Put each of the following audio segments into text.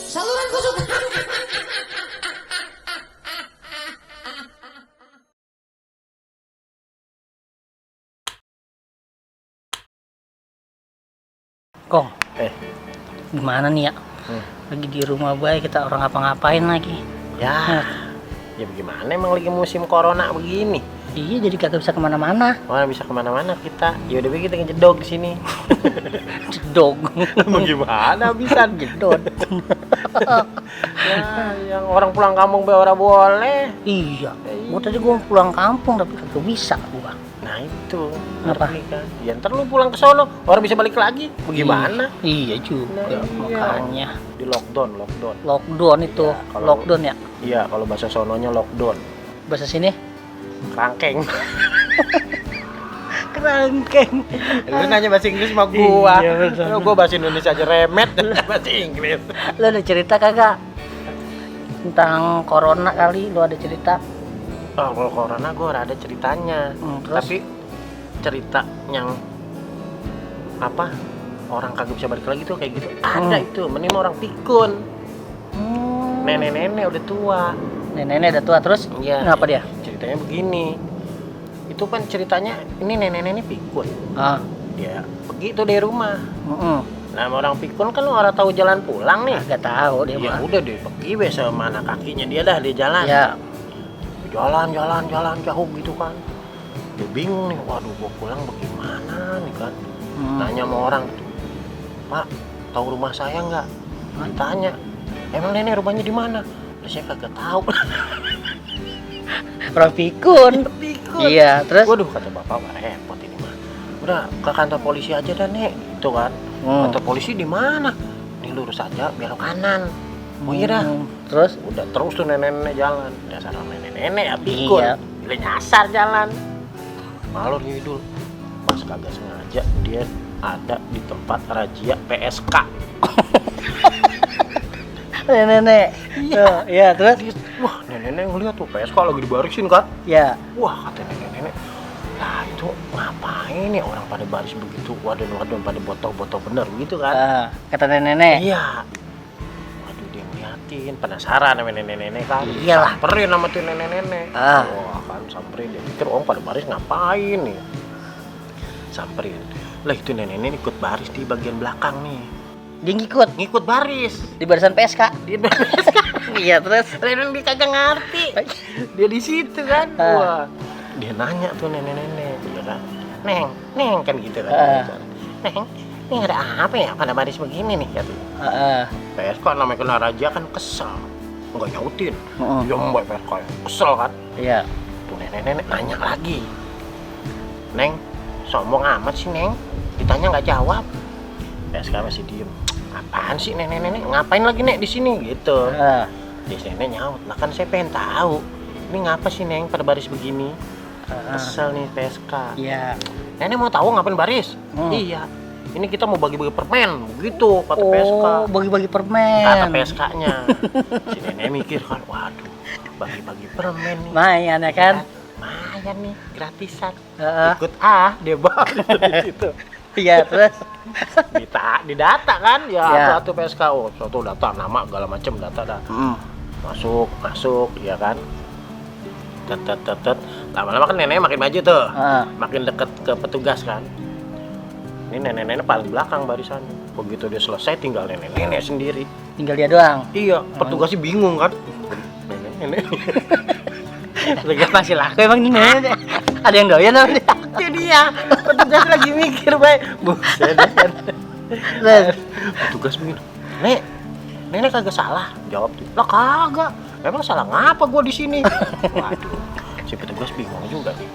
Saluran kesukaan. Kong, gimana nih ya? Lagi di rumah baik, kita orang ngapa-ngapain lagi? Ya, ya bagaimana emang lagi musim corona begini. Iya, jadi kagak bisa kemana-mana. Mana bisa kemana-mana kita. Ya udah kita ngejedog di sini. Jedog. Bagaimana bisa Jedot. Ya, yang orang pulang kampung be ora boleh. Iya. Gua tadi pulang kampung tapi kagak bisa gua. Nah itu. Apa? Ngerti kan? Ya ntar lu pulang ke sono, orang bisa balik lagi. Bagaimana? Iya juga, Nah, iya. makanya. Di lockdown. Lockdown itu, Ya, kalau- lockdown ya. Iya, kalau bahasa sononya lockdown. Bahasa sini Rangkeng. kerangkeng. Lu nanya bahasa Inggris sama gua. Iya, betul. Lu gua bahasa Indonesia aja remet bahasa Inggris. Lu ada cerita kagak tentang corona kali? Lu ada cerita? Oh, kalau corona gua ada ceritanya. Terus? Tapi cerita yang apa? Orang kagak bisa balik lagi tuh kayak gitu. Ada itu, mending orang pikun. Nenek-nenek udah tua. Nenek udah tua terus? Iya. Ngapa dia? Ceritanya begini. Itu kan ceritanya ini nenek-nenek pikun. Ah, Dia begitu dari rumah. heeh. Nah, orang pikun kan lu orang tahu jalan pulang nih. Agak tahu dia Ya mah. udah deh, pergi be sama anak kakinya dia dah dia jalan. Ya. Jalan jauh gitu kan. Dia bingung nih, waduh gua pulang bagaimana nih kan. Nanya sama orang, Pak, tahu rumah saya nggak? Ditanya, emang nenek rumahnya di mana? Terus saya kagak tahu. Orang pikun. Pikun. Iya, terus? Waduh, kata bapak, wah repot ini mah. Udah ke kantor polisi aja dah nek, gitu kan. Kantor polisi di mana? Nih lurus aja, belok kanan. Oh iya dah. Terus? Udah terus tuh nenek-nenek jalan. Dasar nenek-nenek ya pikun. Iya. Dia nyasar jalan. Malur ngidul. Pas kagak sengaja dia ada di tempat razia PSK. Nenek. Iya. Iya, terus? Wah, nenek-nenek ngeliat tuh PSK lagi dibarisin kan. Ya. Wah, kata nenek-nenek, lah itu ngapain ya orang pada baris begitu, waduh pada botol-botol bener gitu kan. Kata nenek. Iya. Waduh, dia ngeliatin, penasaran sama nenek-nenek kan. Iyalah. Samperin sama tuh nenek-nenek. Ah. Wah, kan samperin, dia pikir orang pada baris ngapain nih. Samperin. Lah itu nenek-nenek ikut baris di bagian belakang nih. Dia Ngikut baris. di barisan PSK. Dia baris kan. Iya, terus? Nenek dia kagak ngerti. Dia di situ kan. Wah. Dia nanya tuh nenek-nenek, ya kan. Neng kan gitu kan. Neng, ini ada apa ya pada baris begini nih kata. PSK namanya kena raja kan kesel. Enggak nyautin. Ya mbak PSK kesel kan. Iya. Tuh nenek-nenek nanya lagi. Neng, sombong amat sih Neng. Ditanya nggak jawab. PSK masih diem. Apaan sih nenek-nenek? Ngapain lagi nek di sini gitu? Di sini nyaut. Lah kan saya pengen tahu. Ini ngapa sih Neng pada baris begini? Kesel nih PSK. Iya. Nenek mau tahu ngapain baris? Iya. Ini kita mau bagi-bagi permen, begitu kata PSK. Oh, bagi-bagi permen. Kata PSK-nya. Si nenek mikir kan, waduh, bagi-bagi permen nih. Lumayan ya kan? Lumayan nih, gratisan. Heeh. Ikut dia baris di situ. Iya, terus? Didata kan, Ya. satu PSK, suatu data, nama segala macem data dah. Masuk, ya kan. Tet. Lama-lama kan nenek makin maju tuh, makin deket ke petugas kan. Ini nenek-nenek paling belakang barisan. Begitu dia selesai, tinggal nenek-nenek sendiri. Tinggal dia doang. Iya, petugasnya bingung kan. Nenek. Masih laku emang ini nenek. Ada yang doyan apa dia? Itu dia, petugas lagi mikir baik. Buset kan. Terus? Petugas mikir, nenek kagak salah. Jawab dia, lah kagak. Emang salah ngapa gua di sini? Waduh, si petugas bingung juga nih.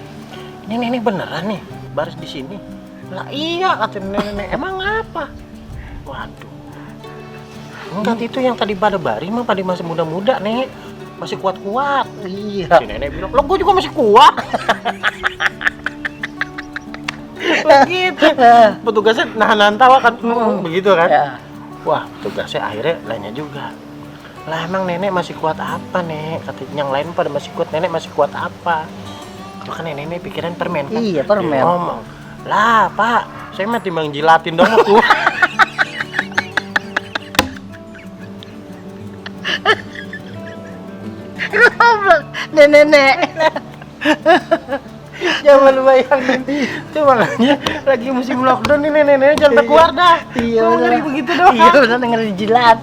Ini nenek beneran nih baris di sini? Lah iya kata nenek. Emang apa? Waduh. Enggak itu yang tadi pada baris mah pada masih muda-muda nek. Masih kuat-kuat. Iya. Si nenek bilang, "Loh, gua juga masih kuat." Begitu. Petugasnya nahan tawa kan. Begitu kan? Ya. Wah, petugasnya akhirnya nanya juga. Lah emang nenek masih kuat apa nek? Katanya yang lain pada masih kuat, nenek masih kuat apa? Itu kan nenek pikiran permen kan? Iya, permen. Dia ngomong, Lah, Pak, saya mah timbang jilatin dong tuh. Goblok, nenek. Jangan lu bayangin. Itu makanya lagi musim lockdown nih nenek-nenek jangan keluar dah. Iya, Ngeri begitu doang. Iya, bener denger dijilat.